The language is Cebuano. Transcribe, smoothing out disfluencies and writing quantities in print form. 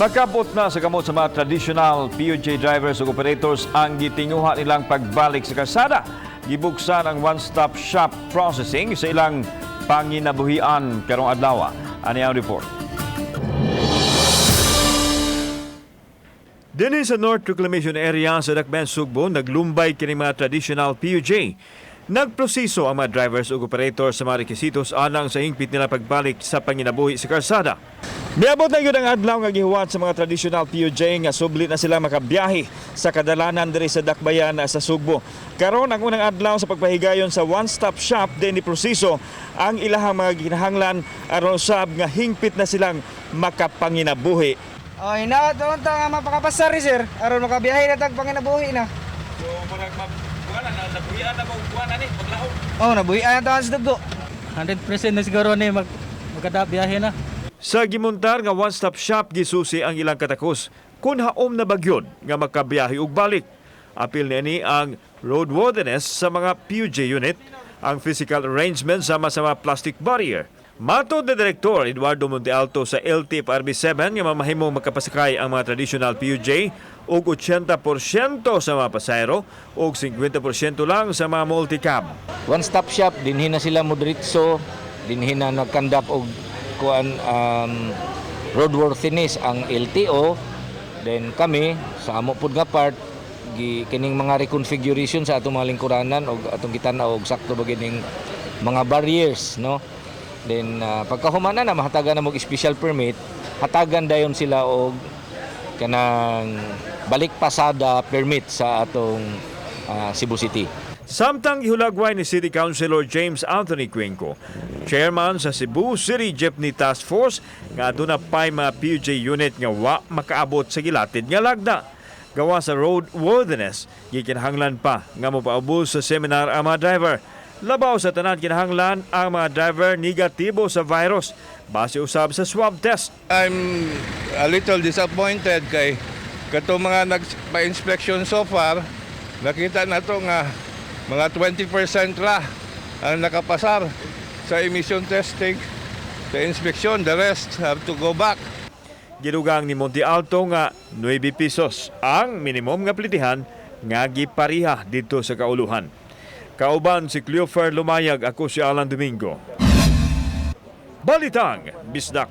Makabot na sa kamot sa mga traditional PUJ drivers ug operators ang gitinguha nilang pagbalik sa kalsada. Gibuksan ang one-stop shop processing sa ilang panginabuhian karong adlaw. Ani ang report. Dinhi sa North Reclamation Area sa Dakbayan, Sugbo, naglumbay kini mga traditional PUJ. Nagproseso ang mga drivers ug operators sa mga rekisitos alang sa hingpit nila pagbalik sa panginabuhi sa kalsada. Miabot na gyud ang adlaw nga gihuwat sa mga traditional PUJ nga subli na sila makabiyahe sa kadalanan diri sa Dakbayan sa Sugbo. Karon ang unang adlaw sa pagpahigayon sa one-stop shop din ni proseso ang ilahang mga gikinahanglan aron usab nga hingpit na silang makapanginabuhi. Oh, hinaot ta nga mapakapasar ni sir aron makabiyahe na tag panginabuhi na. So murag kuan na nabuhian na mo kuan ani paglaom. Oh, nabuhian na ta sa dugo. 100% na siguro ni magkada biyahe na. Sa gimuntar nga one-stop shop, gisusi ang ilang katakos kung haom na bagyon nga makabiyahe og balik. Apil niini ang roadworthiness sa mga PUJ unit, ang physical arrangement sama sa mga plastic barrier. Matod ni Direktor Eduardo Montealto sa LTFRB 7 nga mamahimong makapasakay ang mga traditional PUJ og 80% sa mga pasahero ug 50% lang sa mga multicab. One stop shop, dinhi na sila modritso, dinhi na nagkandak og kuan roadworthiness ang LTO. Then kami sa amo pud nga part gi kining mga reconfiguration sa atong mga lingkuranan og atong gitan-aw og sakto ba kining mga barriers, no? Then pagkahuman na mahatagan na mo og special permit, hatagan dayon sila og kanang balik pasada permit sa atong Cebu City. Samtang ihulagway ni City Councilor James Anthony Cuenco, chairman sa Cebu City Jeepney Task Force, nga aduna pay mga PUJ unit nga wa makaabot sa gilatid nga lagda. Gawa sa roadworthiness, gikinahanglan pa nga mopaubos sa seminar ang mga driver. Labaw sa tanan, kinahanglan ang mga driver negatibo sa virus base usab sa swab test. I'm a little disappointed kay katong mga nagpa-inspection so far, nakita na to nga mga 20% ra ang nakapasar sa emission testing, sa inspection. The rest have to go back. Gidugang ni Monte Alto nga 9 pesos ang minimum nga plitihan nga gipariha dito sa kauluhan. Kauban si Cleofer Lumayag, ako si Alan Domingo. Balitang Bisdak.